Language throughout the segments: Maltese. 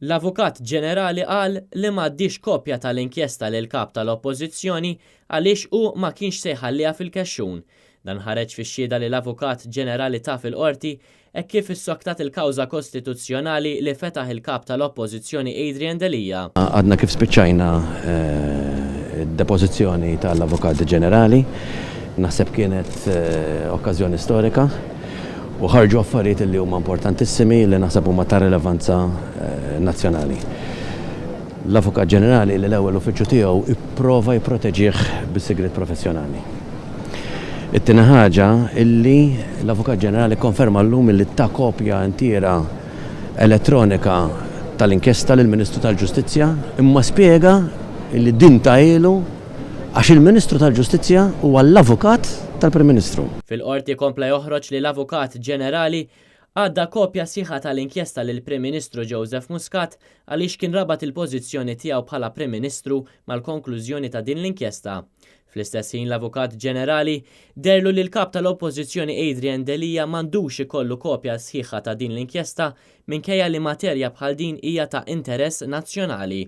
L-Avukat Ġenerali qal li m'għaddiex kopja tal-inkjesta lill-Kap tal-Oppożizzjoni għaliex hu ma kienx se jħalliha fil-kexxun. Dan ħareġ fix-xhieda li l-Avukat Ġenerali ta fil-Qorti hekk kif issoktat il-kawża kostituzzjonali li fetaħ il-Kap tal-Oppożizzjoni Adrian Delia. Għadna kif spiċċajna d-depożizzjoni tal-Avukat Ġenerali. Naħseb kienet okkażjoni storika. U ħarġu affarijiet li huma importantissimi li naħseb huma ta' rilevanza nazzjonali. L-Avukat Ġenerali li l-ewwel uffiċċju tiegħu ipprova jipproteġih bis-sigriet professjonali. It-tieni ħaġa illi l-Avukat Ġenerali kkonferma llum illi ta kopja intiera elettronika tal-inkjesta lill-Ministru tal-Ġustizzja imma spjega illi din tahielu Għax il-Ministru tal-Ġustizzja huwa l-avukat tal-Prim Ministru. Fil-Qorti kompla joħroġ li l-Avukat Ġenerali għadda kopja sħiħa tal-inkjesta lill-Prim Ministru Joseph Muscat għaliex kien rabat il-pożizzjoni tiegħu bħala Prim Ministru mal-konklużjoni ta' din l-inkjesta. Fl-istess ħin l-Avukat Ġenerali dehrlu li l-Kap tal-Oppożizzjoni Adrian Delia m'għandux ikollu kopja sħiħa ta' din l-inkjesta minkejja li materja bħal din hija ta' interess nazzjonali.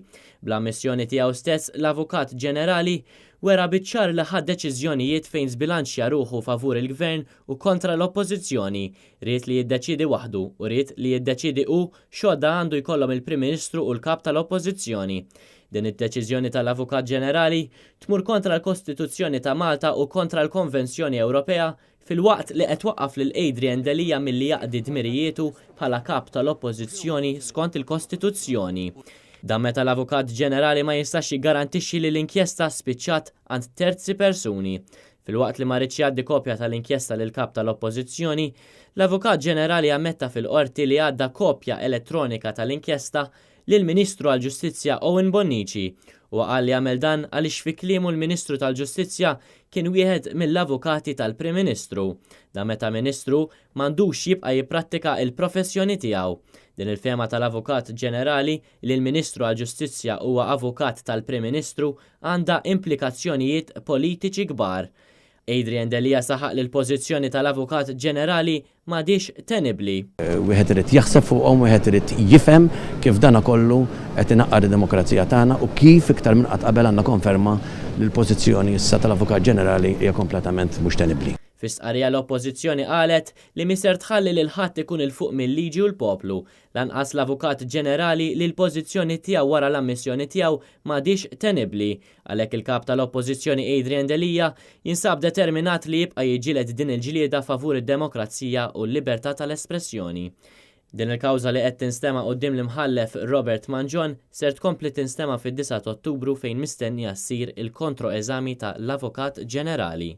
Bl-ammissjoni tiegħu stess, l-Avukat Ġenerali wera biċ-ċar li ħa deċiżjonijiet fejn żbilanċja ruħu favur il-Gvern u kontra l-Oppożizzjoni. Ried li jiddeċiedi waħdu u ried li jiddeċiedi hu x'għodda għandu jkollhom il-Prim Ministru u l-Kap tal-Oppożizzjoni. Din id-deċiżjoni tal-Avukat Ġenerali tmur kontra l-Kostituzzjoni ta' Malta u kontra l-Konvenzjoni Ewropea filwaqt li qed twaqqaf lil Adrian Delia milli jaqdi dmirijietu bħala Kap tal-Oppożizzjoni skont il-Kostituzzjoni. Dan meta l-Avukat Ġenerali ma jistax jiggarantixxi li l-inkjesta spiċċat għand terzi persuni. Filwaqt li ma riedx jgħaddi kopja tal-inkjesta lill-Kap tal-Oppożizzjoni, l-Avukat Ġenerali ammetta fil-Qorti li għadda kopja elettronika tal-inkjesta lill-Ministru għall-Ġustizzja Owen Bonnici. Huwa qal li għamel dan għaliex fi kliemu l-Ministru tal-Ġustizzja kien wieħed mill-avukati tal-Prim Ministru. Dan meta Ministru m'għandux jibqa' jipprattika l-professjoni tiegħu. Din il-fehma tal-Avukat Ġenerali li l-Ministru għall-Ġustizzja huwa avukat tal-Prim Ministru għandha implikazzjonijiet politiċi kbar. Adrian Delia saħaq li l-pożizzjoni tal-Avukat Ġenerali m'għadhiex tenibbli. Wieħed irid jaħseb fuqhom, wieħed irid jifhem kif dana kollu qed inaqqar id-demokrazija tagħna u kif iktar minn qatt qabel għandna konferma li l-pożizzjoni issa tal-Avukat Ġenerali hija kompletament mhux tenibbli. Fi stqarrija l-Oppożizzjoni qalet li mhi ser tħalli lil ħadd ikun 'il fuq mil-liġi u l-poplu, lanqas l-Avukat Ġenerali li l-pożizzjoni tiegħu wara l-ammissjoni tiegħu m'għadhiex tenibbli. Għalhekk il-Kap tal-Oppożizzjoni Adrian Delia jinsab determinat li jibqa' jiġġieled din il-ġlieda favur id-demokrazija u l-libertà tal-espressjoni. Din il-kawża li qed tinstema' quddiem l-Imħallef Robert Mangion ser tkompli tinstema' fid-disgħa t'Ottubru fejn mistennija ssir il-kontro-eżami ta' l-Avukat Ġenerali.